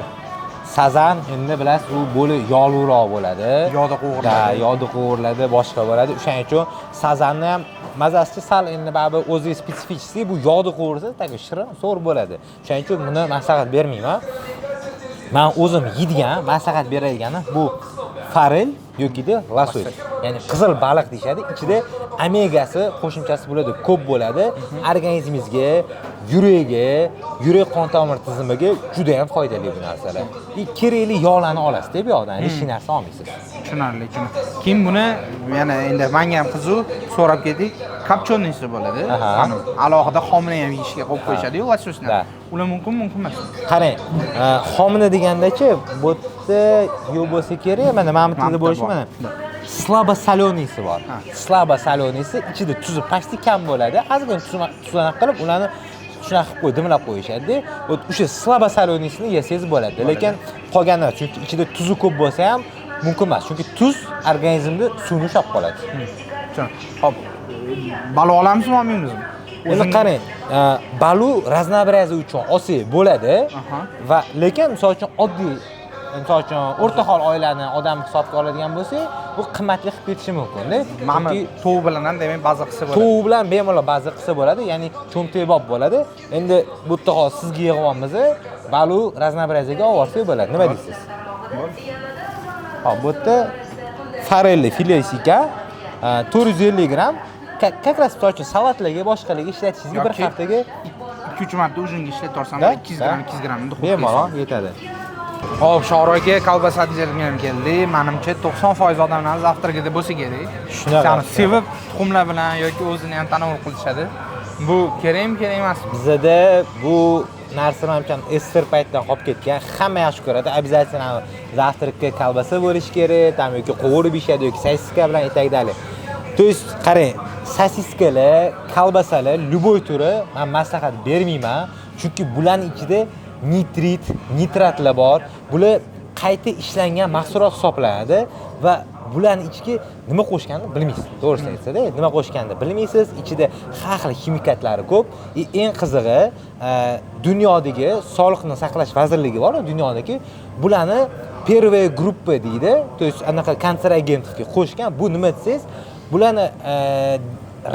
Sazan endi bilasiz, u bo'li yog'liroq bo'ladi. Yog'da qovuriladi. Da, yog'da qovuriladi, boshqa bo'ladi. O'shaning uchun sazanni ham mazasi sal endi baribir o'zi специфический, bu yog'da qovurilsa, так shirin, zo'r bo'ladi. O'shaning uchun buni maslahat bermayman. Men o'zim yeydigan, maslahat beradiganim bu forel yokida лосось. Ya'ni qizil baliq deyishadi. Ichida omegasi qo'shimchasi bo'ladi, ko'p bo'ladi. Organizmingizga, yurakga, yurak qon tomir tizimiga juda ham foydali bu narsalar. Kerakli yog'larni olasiz-da bu yoqdan, lishni narsa olmaysiz. Tushunarli. Keyin buni yana endi menga ham qiziq, so'rab ketdik. Копчёный si bo'ladi. Alohida xomini ham yeyishga qo'yib qo'yishadi-yu, лосось ni. Ular mumkin, mumkin emas. Qarang, xomini degandachi, bu yerda yo'q bo'lsa kerak, mana mana bu yerda bo'lishi mana. Слабо солёный si bor. Слабо солёный si ichida tuzi почти kam bo'ladi. Ozgina tuzini qilib, ularni shunaqa qilib qo'y, dimlab qo'yishadi. O'sha слабо солёный sini yesangiz bo'ladi. Lekin qolgani, chunki ichida tuzi ko'p bo'lsa ham mumkin emas. Chunki tuz organizmda suvni ushlab qoladi. Xo'p, baliq olamizmi, olmaymizmi? Endi qarang, baliq разнообразие uchun olsak bo'ladi. Va lekin misol uchun oddiy, misol uchun o'rta hol oilani odam hisobga oladigan bo'lsak, bu qimmatli qilib ketishi mumkin-da. Mana tovuq bilan ham demak baza qilsa bo'ladi. Tovuq bilan bemalol baza qilsa bo'ladi, ya'ni cho'ntakbob bo'ladi. Endi bu yerda hozir sizga yig'yapmiz, baliq разнообразие ga olib olsak bo'ladi. Nima deysiz? Hop, bu yerda forelli filesi ekan, 450 gramm. Как раз misol uchun salatlarga, boshqalarga ishlatishingizga bir haftaga 2-3 marta ужин ga ishlatib olsam, 200 gramm, 200 gramm bemalol yetadi. Xo'p, Shohruh aka, kolbasa degan keldi. Menimcha 90% odamlar завтрак ida bo'lsa kerak. Shunaqa. Sevib tuxumlar bilan yoki o'zini ham tanovul qilishadi. Bu kerakmi, kerak emasmi? Bizda bu narsa manimcha SSR paytidan qolib ketgan. Hamma yaxshi ko'radi. Обязательно завтрак ka kolbasa bo'lishi kerak, tam yoki qovurib yeyishadi yoki sosiska bilan и так далее. То есть qarang, sosiskalar, kolbasalar любой turi men maslahat bermayman, chunki bularning ichida nitrit, nitratlar bor. Bular qayta ishlangan mahsulot hisoblanadi va bularning ichiga nima qo'shganini bilmaysiz. To'g'risini aytsada, nima qo'shganini bilmaysiz. Ichida har xil ximikatlari ko'p. Eng qizig'i, dunyodagi sog'liqni saqlash vazirligi bor, dunyodagi bularni первая группа deydi. То есть anaqa kanserogenga qo'shgan. Bu nima desangiz, bularni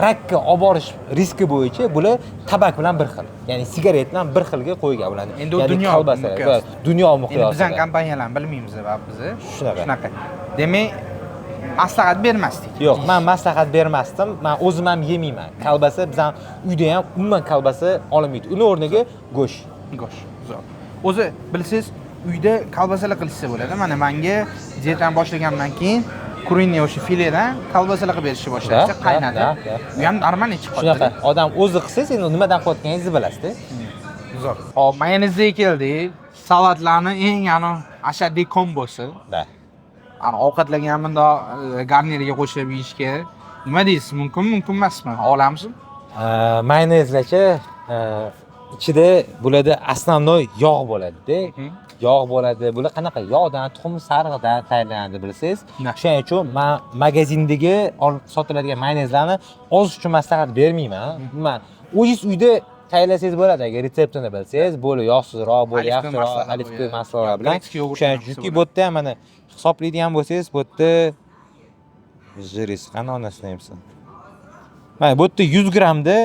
rakka olib borish riski bo'yicha bular tabak bilan bir xil. Ya'ni sigaret bilan bir xilga qo'ygan bularni. Endi u dunyo miqyosida. Dunyo miqyosida. Endi bizning kompaniyalarni bilmaymiz biz. Shunaqa. Demak, maslahat bermasdik. Yo'q, men maslahat bermasdim. Men o'zim ham yemayman. Kolbasa biz ham uyda ham umuman kolbasa olinmaydi. Uni o'rniga go'sht. Go'sht. Zo'r. O'zi bilsiz, uyda kolbasalar qilishsa bo'ladi. Mana menga dietani boshlagandan keyin Куриный o'sha filedan kolbasalar qilib berishni boshlashdi, qaynatib. U ham нормальный chiqib Shunaqa qoldi. Odam o'zi qilsangiz, endi nimadan qilayotganingizni bilasizda. Zo'r. Hop, mayonezga keldik. Salatlarni eng ani ashaddiy kombosi. Да. Ani ovqatlarga ham bundoq garniriga qo'shib yeyishga nima deysiz? Mumkin, mumkin emasmi? Olamizmi? Mayonezlarchi ichida bularda основной yog' bo'ladida. Yog' bo'ladi. Bular qanaqa yog'dan, tuxum sarig'idan tayyorlanadi, bilsangiz. Shuning uchun man magazindagi olib sotiladigan mayonezlarni ozish uchun maslahat bermayman. Man o'zingiz uyda tayyorlasangiz bo'ladi, agar retseptini bilsangiz, bo'lib yog'sizroq, bo'lib yaxshiroq, оливковый масло lar bilan. O'shaning uchun, chunki bu yerda ham mana hisoblaydigan bo'lsangiz, bu yerda жирность qani onasini emsin. Mana bu yerda 100 grammda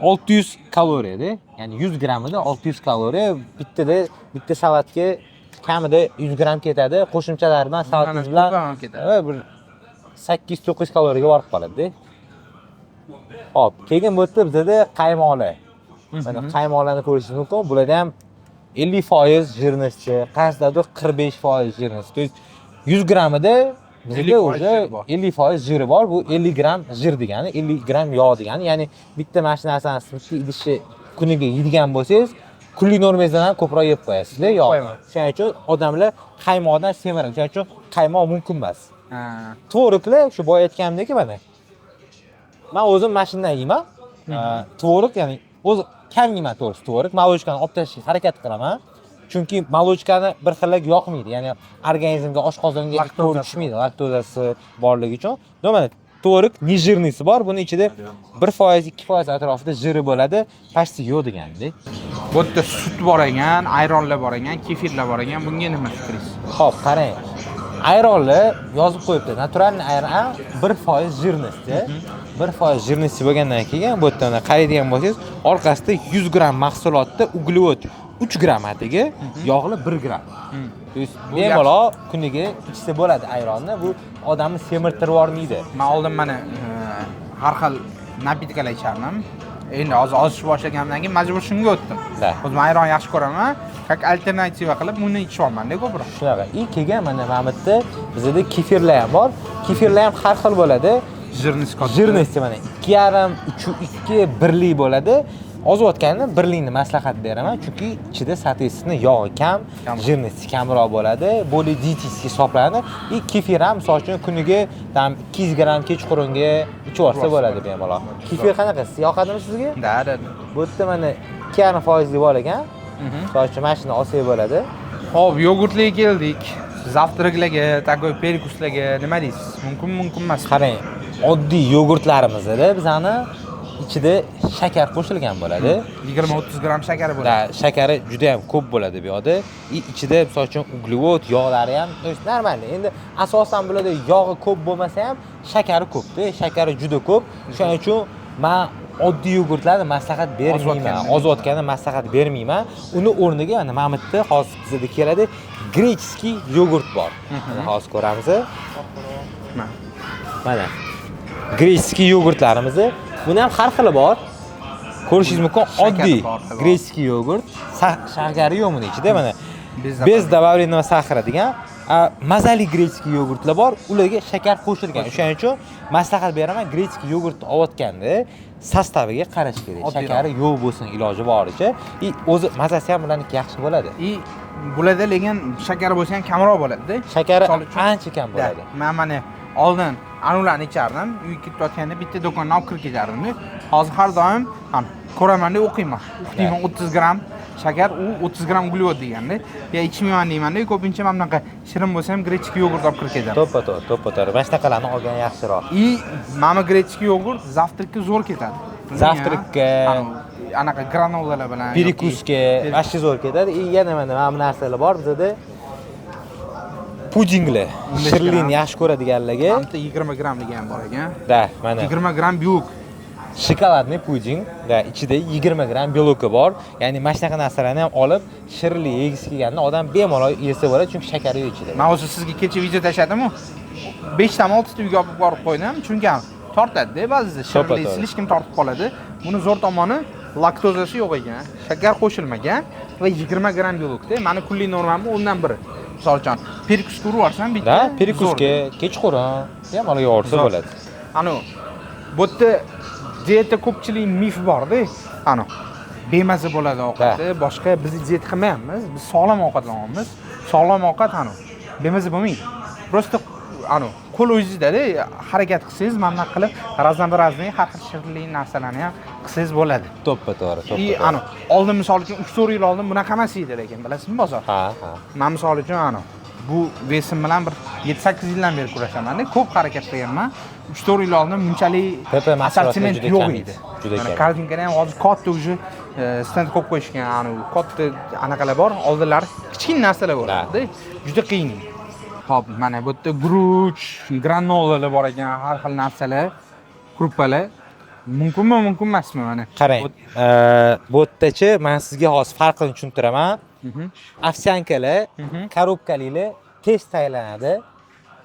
600 kaloriyada, ya'ni 100 grammida 600 kaloriya, bittada bitta salatga kamida 100 gramm ketadi. Qo'shimchalar bilan salatingiz bilan ketadi. Bir 800-900 kaloriyaga borib qoladi. Hop, keyin bu yerda bizada qaymoqlar. Mana qaymoqlarni ko'rishingiz mumkin. Bularda ham 50% жирности, qaysidadir 45% жирность. То есть 100 grammida bizga уже 50% жир i bor. Bu 50 gramm жир degani, 50 gramm yog' degani. Ya'ni bitta mana shu narsani siz idishni kuniga yeydigan bo'lsangiz, kunlik normangizdan ham ko'proq yeb qo'yasizda yog'. Shuning uchun odamlar qaymoqdan semiradi. Shuning uchun qaymoq mumkin emas. Творог lar shu boya aytganimdek, mana. Men o'zim mana shundan yeyman. Tvorog, ya'ni o'zi kam yeyman to'g'risi tvorog. Молочка ni olib tashlashga harakat qilaman. Chunki молочка ni bir xillik yoqmaydi. Ya'ni organizmga, oshqozonga to'g'ri tushmaydi, laktozasi borligi uchun. Но mana tvorog нежирный si bor. Buni ichida 1%, 2% atrofida жир i bo'ladi. Почти yo'q deganda. Bu yerda sut bor ekan, ayronlar bor ekan, kefirlar bor ekan. Bunga nima fikringiz? Xo'p, qarang. Ayronlar yozib qo'yibdi. Натуральный ayron 1% жирности. 1% жирности bo'lgandan keyin bu yerda qaraydigan bo'lsangiz, orqasida 100 gramm mahsulotda uglevod 3 gramm atigi, yog'li 1 gramm. То есть bemalol kuniga ichsa bo'ladi ayronni. Bu odamni semirtirib yubormaydi. Men oldin mana har xil напитка lar ichardim. Endi hozir ozishni boshlaganimdan keyin majbur shunga o'tdim. O'zim ayron yaxshi ko'raman, как alternativa qilib buni ichyapman-da ko'proq. Shunaqa. И keyin mana bu yerda bizda kefirlar ham bor. Kefirlar ham har xil bo'ladi. Жирность katta. Жирности mana 2,5, 3, 2, birlik bo'ladi. Ozayotganda birlikni maslahat beraman, chunki ichida соответственно yog'i kam, жирности kamroq bo'ladi, более диетический hisoblanadi. И kefir ham misol uchun kuniga там 200 gramm kechqurunga ichib yuborsa bo'ladi bemalol. Kefir qanaqa? Siz yoqadimi sizga? Да. Bu yerda mana 2,5 foizli bor ekan. Misol uchun mana shuni olsak bo'ladi. Xo'p, yogurtlarga keldik. Завтрак larga, такой перекус larga nima deysiz? Mumkin, mumkin emas. Qarang, oddiy yogurtlarimizda bizani ichida shakar qo'shilgan bo'ladi. 20-30 gramm shakari bo'ladi. Да, shakari juda ham ko'p bo'ladi bu yoqda. И ichida misol uchun uglevod, yog'lari ham, то есть нормально. Endi asosan bularda yog'i ko'p bo'lmasa ham shakari ko'p-da, shakari juda ko'p. Shuning uchun men oddiy yogurtlarni maslahat bermayman. Ozayotganni maslahat bermayman. Uni o'rniga mana bu yerda hozir bizda keladi греческий yogurt bor. Mana hozir ko'ramiz. Mana греческий yogurtlarimizni, buni ham har xili bor. Ko'rishingiz mumkin, oddiy греческий yogurt, shakari yo'q buni ichida mana. Без добавленного сахара degan. Mazali греческий yogurtlar bor, ularga shakar qo'shilgan. O'shaning uchun maslahat beraman, греческий yogurtni olayotganda состав iga qarash kerak. Shakari yo'q bo'lsin iloji boricha. И o'zi mazasi ham bularniki yaxshi bo'ladi. И bularda lekin shakari bo'lsa ham kamroq bo'ladi-da. Shakari ancha kam bo'ladi. Men mana oldin anularni ichardim, uyga ketayotganda bitta do'kondan olib kirib ketardim. Hozir har doim ko'raman-da, o'qiyman. O'qiyman 30 gramm shakar, u 30 gramm uglevod deganda. Ya ichmayman deymanda, ko'pincha mana bunaqa shirin bo'lsa ham греческий yogurt olib kirib ketaman. To'ppa-to'g'ri, to'ppa-to'g'ri. Mana shunaqalarni olgan yaxshiroq. И mana греческий yogurt завтрак ka zo'r ketadi. Завтрак ka, anaqa granulalar bilan, перекус ga вообще zo'r ketadi. И yana mana bu narsalar bor bizada. Pudinglar, shirinlikni yaxshi ko'radiganlarga. Hamda 20 grammligi ham bor ekan. Да, mana. 20 gramm белок. Шоколадный puding, да, ichida 20 gramm белок i bor. Ya'ni mana shunaqa narsalarni ham olib, shirinlik yegisi kelganda odam bemalol yesa bo'ladi, chunki shakari yo'q ichida. Men o'zi sizga kecha video tashladim-ku. 5 tami 6 ta uyga olib borib qo'ydim, chunki ham tortadi-da ba'zida shirinlik слишком tortib qoladi. Buni zo'r tomoni laktozasi yo'q ekan, shakar qo'shilmagan va 20 gramm белок da. Meni kunlik normam 10dan 1. Misol uchun, перекус ga urib yuborsam bitta. Да, перекус ga, kechqurun bemalol yeyorsa Zo'r. bo'ladi. Anu, bu yerda dieta, ko'pchilik mif borda. Anu, bemaza bo'ladi ovqati, boshqa. Biz dieta qilmayapmiz, biz sog'lom ovqatlanyapmiz. Sog'lom ovqat anu bemaza bo'lmaydi. Просто anu qo'l o'zingizda, harakat qilsangiz, mana bunaqa qilib разнообразный, har xil shirinli narsalarni ham qilsangiz bo'ladi. To'ppa to'g'ri, to'ppa И to'g'ri. anu oldin, misol uchun, 3-4 yil oldin bunaqa emas edi, lekin bilasizmi, bozor? Ha. Man, misol uchun, anu bu вес im bilan bir 7-8 yildan beri kurashamanda, ko'p harakat qilganman. 3-4 yil oldin bunchalik PP mahsulotlar assortiment juda yo'q kam edi. edi, juda Mana kam. Korzinkada ham hozir katta уже stend qo'yib qo'yishgan, anu katta anaqalar bor. Oldinlari kichkina narsalar bo'lardi, juda qiyin. Hop, mana bu yerda guruch, granolalar bor ekan, har xil narsalar, kruppalar. Mumkinmi, mumkin emasmi mana? Qarang, bu yerdachi man sizga hozir farqini tushuntiraman. Овсянка lar, коробка lilar tez tayyorlanadi.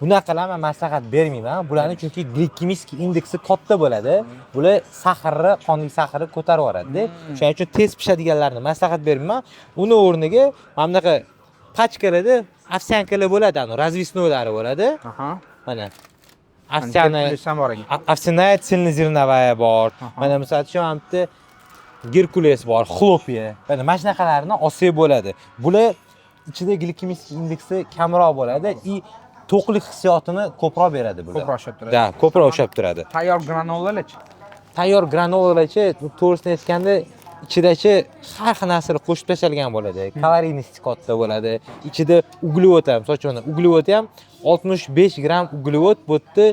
Bunaqalar man maslahat bermayman. Bularni chunki гликемический indeksi katta bo'ladi. Bular сахар ni, qonli сахар ni ko'tarib yuboradi. Shuning uchun tez pishadiganlarni maslahat bermayman. Uni o'rniga mana bunaqa pachkalarda овсянка lar bo'ladi, ani развесной lari bo'ladi. Mana овсяный Gerkules ham bor ekan. Овсяная цельнозерновая bor. Mana, misol uchun, mana bitta Gerkules bor, хлопья. Mana shunaqalarni olsak bo'ladi. Bular ichida гликемический indeksi kamroq bo'ladi и to'qlik hissiyotini ko'proq beradi bular. Ko'proq ushlab turadi. Да, ko'proq ushlab turadi. Tayyor granolalarchi? Tayyor granolalarchi, to'g'risini aytganda, ichidachi har xil narsalar qo'shib tashlangan bo'ladi. Калорийность katta bo'ladi. Ichida углевод ham, misol uchun, углевод ham 65 gramm углевод bu yerda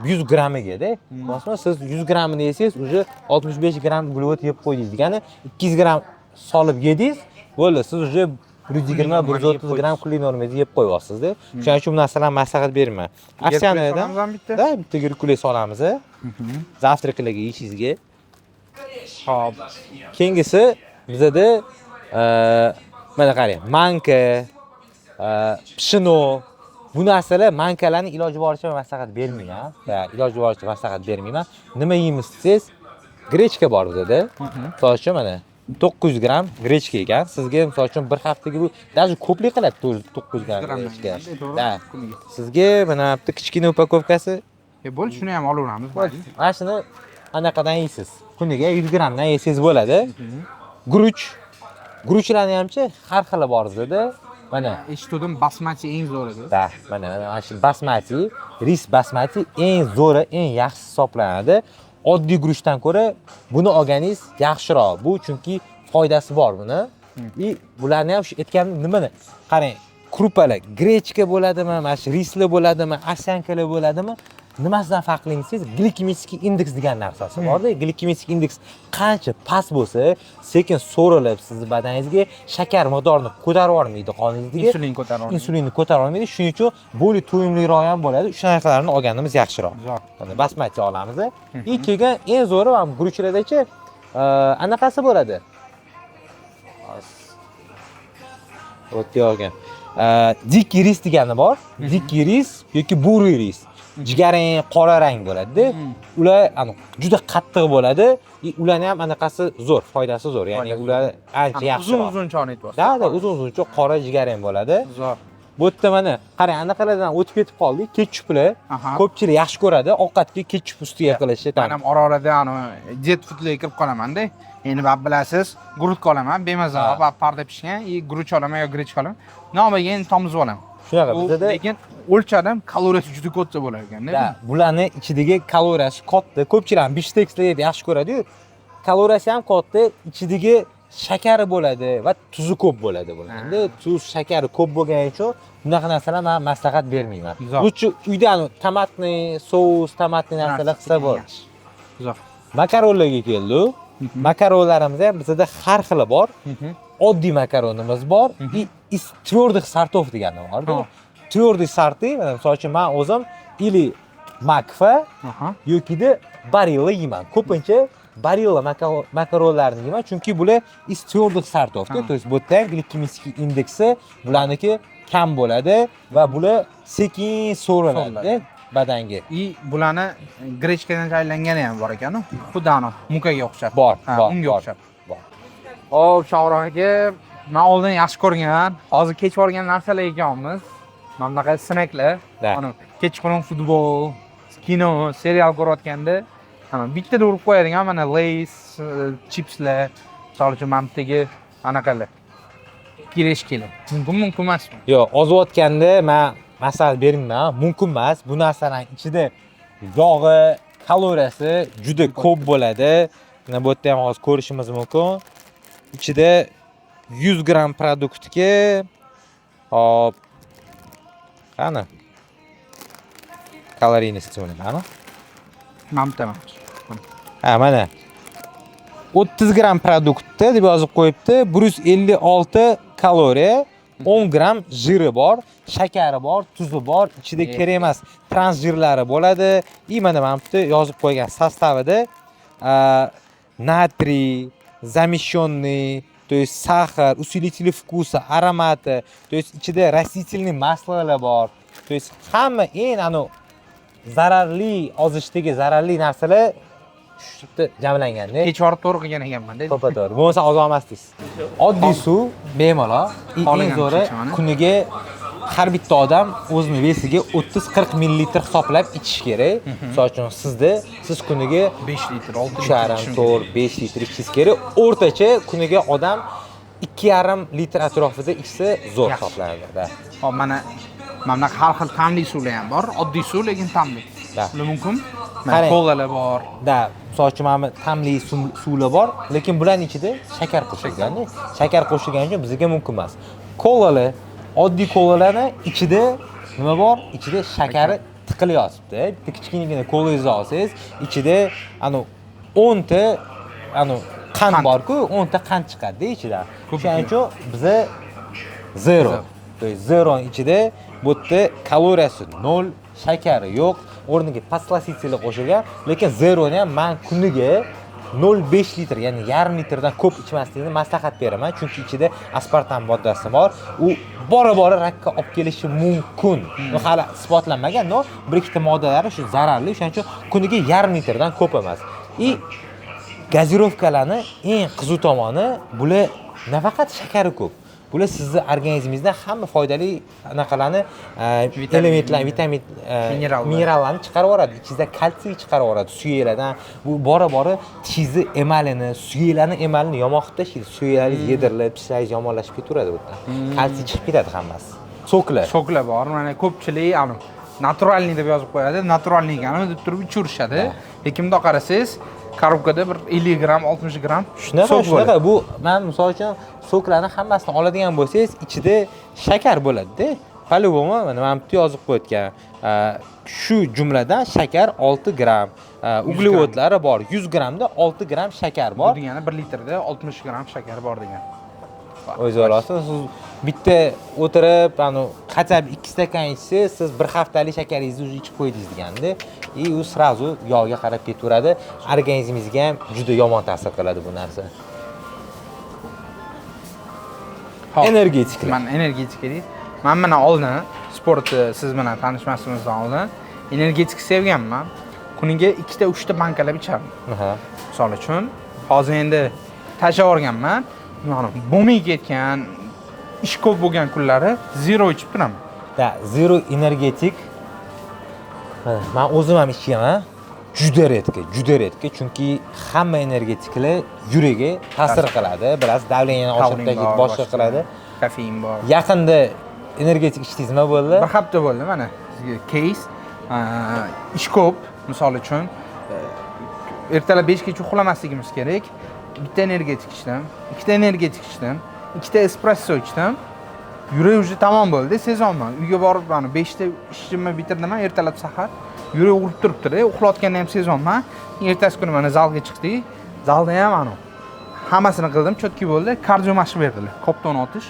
100 grammiga-da. Bilasizmi, siz 100 grammini yesangiz, уже 65 gramm углевод yeb qo'ydingiz degani, 200 gramm solib yedingiz, bo'ldi, siz уже 120, 130 gramm kunlik normangizni yeb qo'yyapsiz-da. Shuning uchun bu narsalarni maslahat bermayman. Овсяный dan olamizmi bitta? Да, bitta Gerkules olamiz. Завтрак larga yeyishingizga. Hop. Keyingisi bizada mana qarang, манка, пшено, bu narsalar, манка larni iloji boricha maslahat bermayman. Да, iloji boricha maslahat bermayman. Nima yeymiz desangiz, гречка bor bizada. Misol uchun, mana 900 gramm гречка ekan. Sizga, misol uchun, bir haftaga bu даже ko'plik qiladi, 900 gramm гречка. To'g'ri. Да. Kuniga. Sizga mana bitta kichkina упаковка si. E, bo'ldi, shuni ham olaveramiz. Mana shuni anaqadan yeysiz. Kuniga 100 grammdan yesangiz bo'ladi. Guruch. Guruchlarni hamchi har xili bor bizada. Mana Eshituvdim, basmati eng zo'ri deb. Да, mana shu basmati, рис basmati eng zo'ri, eng yaxshisi hisoblanadi. Oddiy guruchdan ko'ra buni olganingiz yaxshiroq. Bu chunki foydasi bor buni. И bularni ham shu aytganim nimani? Qarang, krupalar, гречка bo'ladimi, mana shu рис lar bo'ladimi, овсянка lar bo'ladimi? Nimasidan farqli desangiz, гликемический индекс degan narsasi borda. Гликемический индекс qancha past bo'lsa, sekin so'rilib sizni badaningizga shakar miqdorini ko'tarib yubormaydi qoningizdagi. Insulin ko'tarib yubormaydi. Insulinni ko'tarib olmaydi. Shuning uchun более to'yimliroq ham bo'ladi. Shunaqalarni olganimiz yaxshiroq. Zo'r. Mana basmati olamiz. И keyin eng zo'ri mana guruchlardachi anaqasi bo'ladi. O'tga olgan. Дикий рис degani bor. Дикий рис yoki бурый рис. Jigarrang, qora rang bo'ladi-da. Ular ani juda qattiq bo'ladi. И ularni ham anaqasi zo'r, foydasi zo'r. Ya'ni Foydasi. Ular ancha Uzun yaxshiroq. Uzun choni aytyapsiz. Да, uzun uzuncha qora jigarrang bo'ladi. Zo'r. Bu yerda mana qarang, anaqalardan o'tib ketib qoldik. Ketchuplar. Ko'pchilik yaxshi ko'radi ovqatga ketchup ustiga qilishni. Men ham ora orada ani diet foodlarga kirib qolamanda. Endi bab bilasiz, guruchga olaman, bemaza bab parda pishgan, и guruch olaman yo гречка olaman. Nomiga endi tomizib olaman. Shunaqa U bizada lekin o'lchadim, kaloriyasi juda katta bo'lar ekanda. Да, bularni ichidagi kaloriyasi katta. Ko'pchilik ham bifshtekslar yeb yaxshi ko'radi-yu. Kaloriyasi ham katta, ichidagi shakari bo'ladi va tuzi ko'p bo'ladi buni. Endi tuz, shakari ko'p bo'lgani uchun bunaqa narsalar man maslahat bermayman. Zo'r. Лучше uyda томатный соус, томатный narsalar qilsa bo'ladi. Yaxshi. Zo'r. Makaronlarga keldi. Makaronlarimiz ham bizada har xili bor. Oddiy makaronimiz bor и из твердых сортов degani bor. Твердый сорты, mana misol uchun, man o'zim или Makfa yokida Barilla yeyman. Ko'pincha Barilla makaronlarni yeyman, chunki bular из твердых сортов. То есть bu yerda ham гликемический indeksi bularniki kam bo'ladi va bular sekin so'riladi So'riladi. badanga. И bularni гречка dan tayyorlangani ham bor ekan-u. Xuddi anavi мука ga o'xshab. Bor, Ha, bor, unga bor. o'xshab. Bor. Hop, Shohruh aka, Man oldin yaxshi ko'rgan, hozir kechib olgan narsalar ekanmiz. Mana bunaqa snacklar. Ana kechqurun futbol, kino, serial ko'rayotganda ana bittada urib qo'yadigan mana Lay's, chipslar, misol uchun mana bu yerdagi anaqalar. Kirishkilar. Mumkin, mumkin emasmi? Yo'q, ozayotganda man maslahat bermayman, mumkin emas. Bu narsalarning ichida yog'i, kaloriyasi juda ko'p bo'ladi. Mana bu yerda ham hozir ko'rishimiz mumkin. Ichida 100 gramm produktga, hop, qani? Калорийность qani? Mana bu yerda. Ha, mana 30 gramm produktda deb yozib qo'yibdi, 156 kaloriya, 10 gramm jiri bor, shakari bor, tuzi bor, ichida kerak emas trans jirlari bo'ladi. И mana bu yerda yozib qo'ygan состав ida натрий, замещенный, то есть сахар, усилители вкуса, ароматы, то есть ichida растительный масло lar bor. То есть hamma eng anu zararli, ozishdagi zararli narsalar shu yerda jamlanganda. Kech borib to'g'ri qilgan ekanman-da. To'ppa to'g'ri. Bo'lmasa oza olmasdingiz. Oddiy suv bemalol. Eng Xohlagan zo'ri ichaman. Kuniga har bitta odam o'zini вес iga 30-40 millilitr hisoblab ichish kerak. Misol uchun siz kuniga 5 litr, 6 litr 3,5, ichishim 4, 5 litr ichishingiz kerak. O'rtacha kuniga odam 2,5 litr atrofida ichsa zo'r Yaxshi. hisoblanadi. Da. Hop, mana bunaqa har xil ta'mli suvlar ham bor. Oddiy suv, lekin ta'mli. Da. Ular mumkin. Mana Qarang. kolalar bor. Da, misol uchun mana bu ta'mli suvlar bor, lekin bularning ichida shakar qo'shilgan. Shakar qo'shilgani uchun bizga mumkin emas. Kolalar, oddiy kolalarni ichida nima bor? Ichida shakari tiqilib yotibdi. Bitta kichkinagina kolangizni olsangiz, ichida anu 10 ta anu qand Qand. bor-ku, 10 ta qand chiqadi ichidan. Ko'p. Shuning uchun biza zero. То есть zero ichida bu yerda kaloriyasi 0, shakari yo'q, o'rniga подсластитель qo'shilgan, lekin zeroni ham man kuniga 0,5 litr, ya'ni yarim litrdan ko'p ichmaslikni maslahat beraman, chunki ichida aspartam moddasi bor. U bora-bora rakka olib kelishi mumkin. Bu hali isbotlanmagan, но bir ikkita moddalari shu zararli, shuning uchun kuniga yarim litrdan ko'p emas. И газировка larni eng qiziq tomoni, bular nafaqat shakari ko'p, bular sizni organizmingizda hamma foydali anaqalarni, Vitamin, elementlar, vitamin, minerallar. Minerallarni chiqarib yuboradi. Ichingizda kalsiy chiqarib yuboradi suyaklardan. Bu bora bora tishingizni emalini, suyaklarni emalini yomon qilib tashlaydi. Suyaklaringiz yedirilib, tishlaringiz yomonlashib ketaveradi bu yerdan. Kalsiy chiqib ketadi hammasi. Сок lar. Сок lar bor. Mana ko'pchilik anu натуральный deb yozib qo'yadi. Натуральный ekani deb turib ichaverishadi. Lekin bundoq qarasangiz, коробка da bir 50 gramm, 60 gramm Shunaqa, сок bo'ladi. shunaqa. Bu man misol uchun сок larni hammasini oladigan bo'lsangiz, ichida shakar bo'ladi-da. По-любому mana bu yerda yozib qo'yayotgan. Shu jumladan shakar 6 gramm, uglevodlari bor. 100 grammda 6 gramm shakar Bu bor. degani 1 litrda 60 gramm shakar bor degan. O'zi olasiz, siz bitta o'tirib, anu хотя бы 2 stakan ichsangiz, siz bir haftalik shakaringizni уже ichib qo'ydingiz deganda, и u сразу yog'ga qarab ketaveradi. Organizmingizga ham juda yomon ta'sir qiladi bu narsa. Hop. Energetiklar. Man energetika deydi. Man mana oldin sport siz bilan tanishmasimizdan oldin energetik sevganman. Kuniga ikkita, uchta bankalab ichardim. Misol uchun, hozir endi tashlab yuborganman. Mana bo'lmay ketgan, ish ko'p bo'lgan kunlari zero ichib turaman. Da, zero energetik. Mana, man o'zim ham ichganman. Juda редко, juda редко, chunki hamma energetiklar yurakka ta'sir qiladi. Biroz давление ni oshirib Taurin tashlaydi, bor, boshqa qiladi. Kofein bor. Yaqinda energetik ichdingiz, nima bo'ldi? Bir hafta bo'ldi mana sizga кейс. Ish ko'p, misol uchun, ertalab 5 gacha uxlamasligimiz kerak. Bitta energetik ichdim, ikkita energetik ichdim, ikkita espresso ichdim. Yurak уже tamom bo'ldi, sezonman. Uyga borib mana 5 ta ishimni bitirdim, ertalab sahar. Yurak urib turibdi, uxlayotganini ham sezonman. Ertasi kuni mana zalga chiqdik. Zalda ham mana hammasini qildim, чётко bo'ldi. Kardio mashq berdilar. Kopton otish.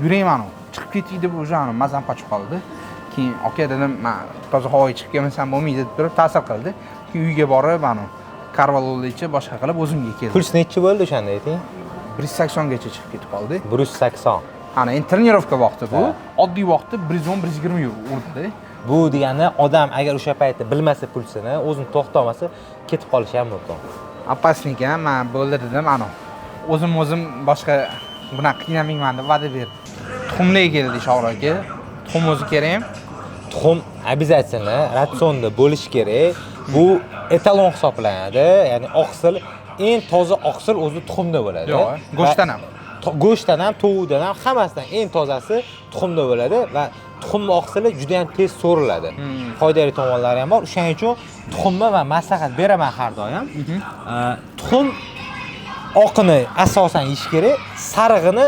Yuragim mana chiqib ketdi deb уже ana mazam qochib qoldi. Keyin aka dedim, man toza havoga chiqib kelmasam bo'lmaydi deb turib ta'sir qildi. Keyin uyga borib mana karvalolni ichib boshqa qilib o'zimga keldim. Puls nechi bo'ldi o'shanda ayting? 180 gacha chiqib ketib qoldi. 180. Ana endi тренировка vaqti bu. Ha. Oddiy vaqtda 110, 120 urdi. Bu degani odam agar o'sha paytda bilmasa pulsini, o'zini to'xtatolmasa, ketib qolishi ham mumkin. Опасный ekan, man bo'ldi dedim, ana. O'zim boshqa Bunaqa qiynamayman deb va'da berdi. Tuxumli keldi Shohruh aka. Tuxum o'zi kerakmi? Tuxum обязательно ratsionda bo'lishi kerak. Bu etalon hisoblanadi. Ya'ni oqsil, eng toza oqsil o'zi tuxumda bo'ladi. Yo'q, go'shtdan ham. Go'shtdan ham, tovuqdan ham, hammasidan eng tozasi tuxumda bo'ladi va tuxum oqsili juda ham tez so'riladi. Foydali tomonlari ham bor. O'shaning uchun tuxumni man maslahat beraman har doim. Tuxum oqini asosan yeyish kerak, sarig'ini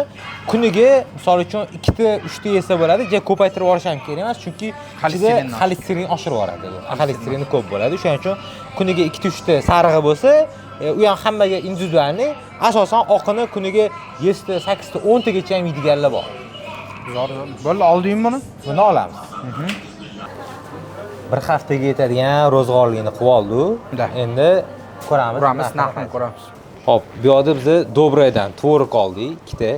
kuniga misol uchun 2 ta, 3 ta yesa bo'ladi, ja ko'paytirib yuborish ham kerak emas, chunki ichida xolesterin oshirib yuboradi. Xolesterini ko'p bo'ladi. O'shaning uchun kuniga 2 ta, 3 ta sarig'i bo'lsa, u ham hammaga individualniy, asosan oqini kuniga 7 ta, 8 ta, 10 tagacha ham yeydiganlar bor. Zo'r, zo'r. Bo'ldi, oldingmi buni? Buni olamiz. Bir haftaga yetadigan ro'zg'orlikni qilib oldik. Endi ko'ramiz. Ko'ramiz, narxini ko'ramiz. Xo'p, bu yoqda biz Dobraydan tvorog oldik, 2 ta.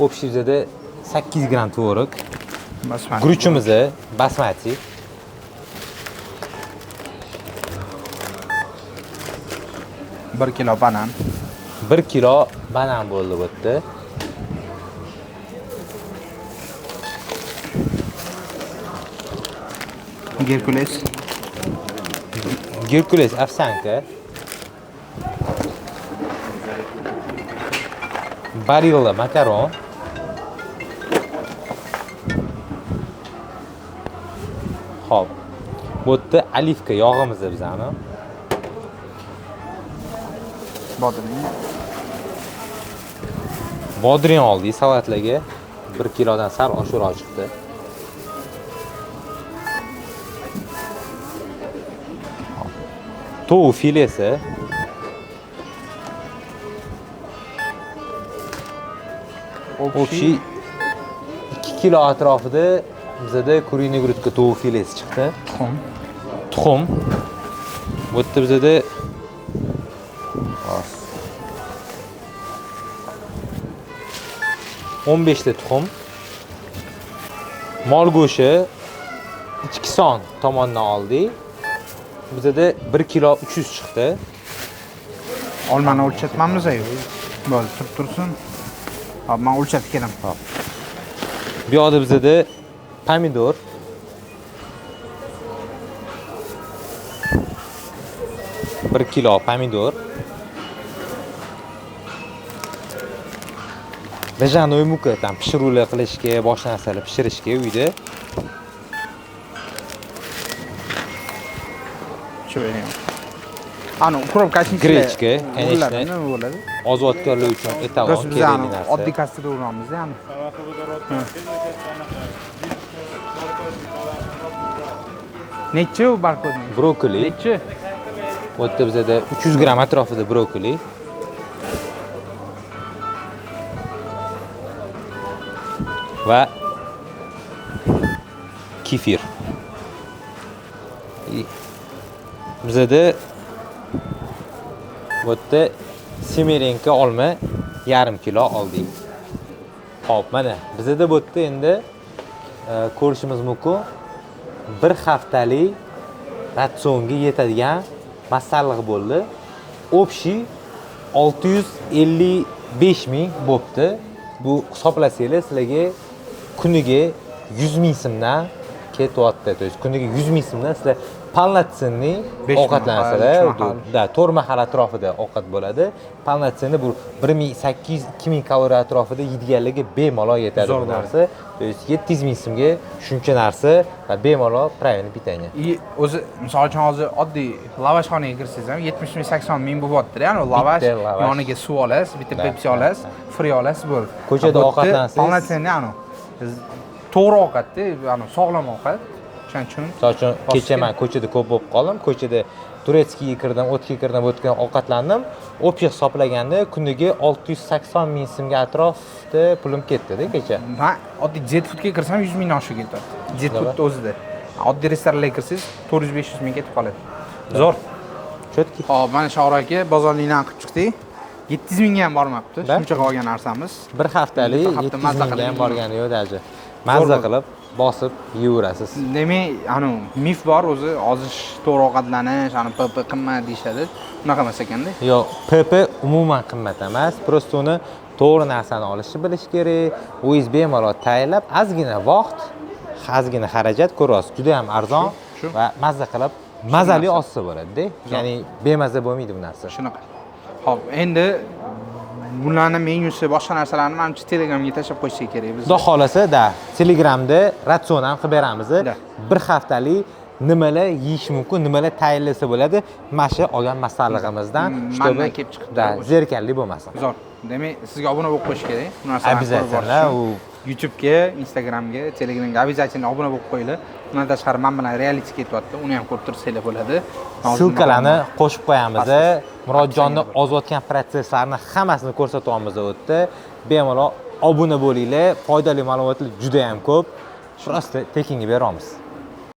Общий bizada 8 gramm tvorog. Basmati. Guruchimiz basmati. 1 kilo banan. 1 kilo banan bo'ldi bu yerda. Gerkules. Gerkules овсянка. Barilla makaron. Xo'p. Bu yerda olivka yog'imiz bizani. Bodring. Bodring oldik salatlarga. 1 kilodan sal oshiqroq chiqdi. Tovuq filesi. Общий 2 kilo atrofida bizada куриный грудка tovuq filesi chiqdi. Tuxum. Tuxum. Bu yerda bizada 15 ta tuxum. Mol go'shti ichki son tomonidan oldik. Bizada 1 kilo 300 chiqdi. Olmani o'lchatmamiz ayu. Bo'ldi, turib tursin. Hop, men o'lchatib kelaman. Hop. Bu yoqda bizada pomidor. 1 kilo pomidor. Ржаной мука там pishiruvlar qilishga, boshqa narsalar pishirishga uyda. Tushunmayman. Ani укроп кашница. Grechka, конечно. Nima bo'ladi? Ozodkorlar uchun etalon Просто biz kerakli ani narsa. Oddiy kassada uramiz, ya'ni. Nechi u barkodni? Brokoli. Nechi? Bu yerda bizada 300 gramm atrofida brokoli. Va kefir. Bizada bu yerda semerenka olma yarim kilo oldik. Xo'p, mana bizada bu yerda endi ko'rishimiz mumkin bir haftalik ratsionga yetadigan masalliq bo'ldi. Общий 655 ming bo'pti. Bu hisoblasanglar sizlarga kuniga 100 ming so'mdan ketyapti. То есть kuniga 100 ming so'mdan sizlar полноценный Besh ovqatlansizlar. mahal, uch mahal. Da, 4 mahal atrofida ovqat bo'ladi. Полноценный bu 1800 2000 kaloriya atrofida yeydiganlarga bemalol yetadi Zo'r bu bo'ladi. narsa. То есть 700 ming so'mga shuncha narsa va bemalol правильный питание. И o'zi misol uchun hozir oddiy lavashxonaga kirsangiz ham 70 ming 80 ming bo'lyapti-da. Ya'ni lavash Bitta lavash. yoniga suv olasiz, bitta Da, Pepsi da, olasiz, da. free olasiz, bo'ldi. Ko'chada Bu yerda ovqatlansangiz- полноценный anu to'g'ri ovqatda, anu sog'lom ovqat. O'shaning uchun Misol uchun Bosib kecha men ko'chada ko'p bo'lib qoldim. Ko'chada турецкий ga kirdim, o'tga kirdim, o'tga ovqatlandim. Общий hisoblaganda kuniga 680 ming so'mga atrofida pulim ketdi-da kecha. Men oddiy jet foodga kirsam 100 mingdan oshib ketadi. Jet Nima? foodni o'zida. Oddiy restoranlarga kirsangiz 400-500 ming ketib qoladi. Zo'r. Чётки. Xo'p, mana Shohruh aka bozorlikdan qilib chiqdik. 700 mingga ham bormabdi. Da? Shuncha qolgan narsamiz. Bir haftalik Bir hafta 700 mazza mingga qilib ham borgani yo'q даже. Mazza bo'ldi. qilib bosib yeyverasiz. Demak, anu mif bor o'zi ozish, to'g'ri ovqatlanish, anu PP qimmat deyishadi. Unaqa emas ekanda. Yo'q, PP umuman qimmat emas. Просто uni To'g'ri narsani olishni bilish kerak. O'zingiz bemalol tayyorlab, ozgina vaqt, ozgina xarajat ko'ryapsiz. Juda ham arzon Shu, shu. va mazza qilib, mazali narsa. ozsa bo'ladi-da. Ya'ni bemaza bo'lmaydi bu narsa. Shunaqa. Xo'p, endi bularni menyusi, boshqa narsalarni manimcha Telegramga tashlab qo'yishsak kerak biz. Xudo xohlasa, da, Telegramda ratsion ham qilib beramiz. Da. Bir haftalik nimalar yeyish mumkin, nimalar tayyorlasa bo'ladi, mana shu olgan masallig'imizdan, Mandan kelib chiqib da, turib. zerikarli bo'lmasin. Zo'r. Demak, sizga obuna bo'lib qo'yish kerak. Bu narsalarni ko'rib Обязательно, borish uchun. YouTube'ga, Instagramga, Telegramga обязательно obuna bo'lib qo'yinglar. Undan tashqari men bilan reality ketyapti. Uni ham ko'rib tursanglar bo'ladi. Ссылка larni qo'shib qo'yamiz. Murodjonni Описание ozayotgan protsesslarni hammasini ko'rsatyapmiz u yerda. Bemalol obuna bo'linglar. Foydali ma'lumotlar juda ham ko'p. Просто tekinga beramiz.